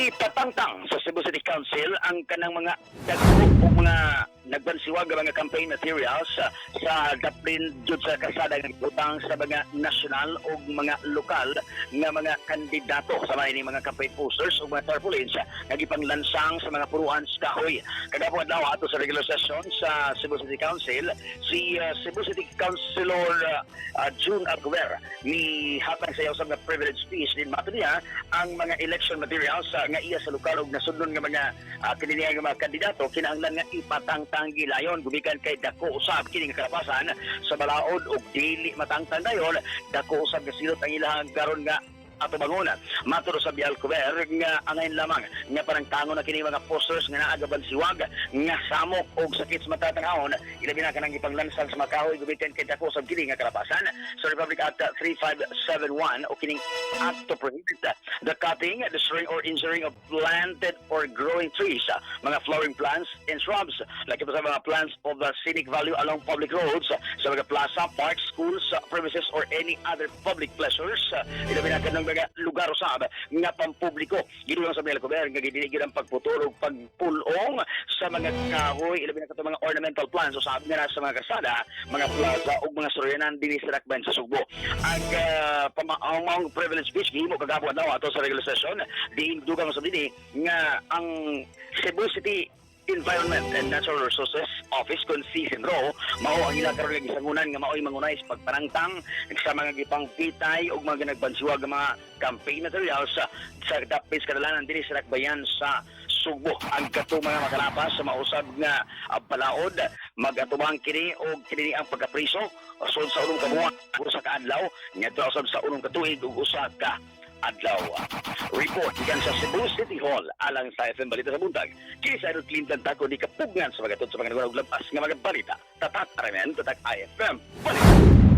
Gipatangtang sa Cebu City Council ang kanang mga dagko ug mga nagbansiwag nga mga campaign materials sa daplin jud sa kasada nga butang sa mga national ug mga lokal nga mga kandidato, sama ini mga campaign posters ug mga tarpaulins nga gipanglansang sa mga puruan sa kahoy. Kagahapon adlaw, ato sa regular session sa Cebu City Council, si Cebu City Councilor June Alcover ni hatag sa sa mga privilege speech din. Mato niya, ang mga election materials nga iya sa lokal ug nasudnon nga mga kininihan nga mga kandidato kinahanglan nga ipatangtang gilayon gumikan kay dako usab kini nga kalapasan sa balaod, ug dili matangtang dayon, dako usab nga silot ang ilahang karon nga atubangon. Maturo sa Alcover nga angayin lamang nga parang tango na kini mga posters nga naa gabansiwag nga samok og sakit sa mata tan-awon, ilabi na kanang ipanglansang sa mga kahoy gumikan kay dako sa kini nga kalapasan sa Republic Act 3571 o kining Act to prohibit the cutting, destroying or injuring of planted or growing trees, mga flowering plants and shrubs, like ito sa mga plants of the scenic value along public roads, sa mga plaza, parks, schools, premises or any other public pleasures, ilabi na kanang mga lugar usab nga pampubliko. Gidugang sa Alcover nga gidili gyud ang pagputol ug pagpulong sa mga kahoy, ilabi na katong mga ornamental plants usab nga nasa mga kalsada, mga plaza ug mga suryanan dinhi sa Dakbayan sa Sugbo. Ang ang maong privilege speech gihimo kagahapon adlaw ato sa regular session, diin dugang sa dinhi nga ang Cebu City Environment and Natural Resources Office kon si Senro mao ang ila karon nga gisangunan nga maoy mangunay sa pagpanangtang sa mga gipang bitay ug mga nagbansiwag nga mga campaign materials sa dapit kadalanan dinhi sa Dakbayan sa Sugbo. Ang kato mga makalapas sa mausab nga balaod, magatubang kini og kini ang pagkapriso sud sa 6 ka buwan, 1 ka adlaw ngadto usab sa 6 ka tuig ug 1 ka adlaw. Report gikan sa Cebu City Hall alang sa FM Balita sa Buntag. Kini sa Idol Clinton Taco, di kapugngan sa mga sa mga nagulog labas nga mga balita. Tatak RMN, Tatak IFM. Balita.